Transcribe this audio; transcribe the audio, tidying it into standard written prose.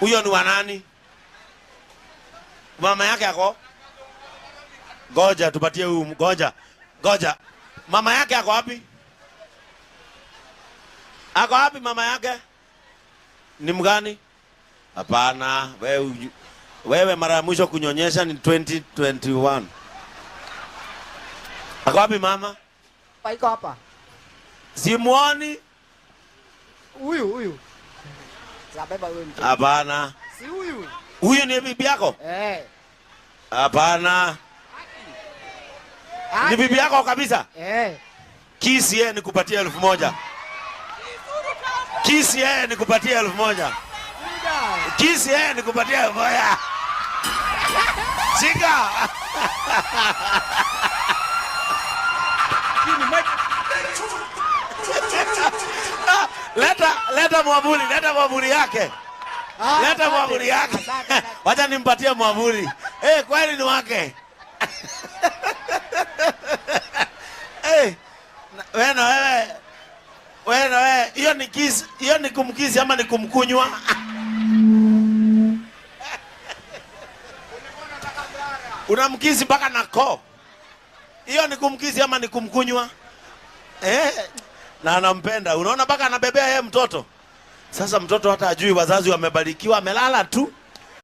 Huyo ni wa nani? Mama yake ako? Ngoja tupatie huyu, ngoja. Ngoja. Mama yake ako wapi? Ako wapi mama yake? Ni mgani? Hapana, wewe mara ya mwisho kunyonyesha ni 2021. Ako wapi mama? Iko hapa. Simuoni? Huyu huyu. Zabeba huyu mtoto. Hapana. Si huyu. Huyu ni bibi yako? Eh. Hapana. Ni bibi yako kabisa? Eh. Kisi yeye nikupatie 1000. Kisi yeye nikupatie 1000. Kisi yeye nikupatie 1000. Shika. Leta mwavuli, leta mwavuli yake. Leta mwavuli yake. Wacha nimpatie mwavuli. Kweli ni wake. Wewe na wewe. Wewe na wewe, hiyo ni kiss, hiyo ni kumkisi ama ni kumkunywa? Unamkisi mpaka na koo. Hiyo ni kumkisi ama ni kumkunywa? Na anampenda. Unaona mpaka anabebea yeye mtoto. Sasa mtoto hata hajui wazazi wamebarikiwa, amelala tu.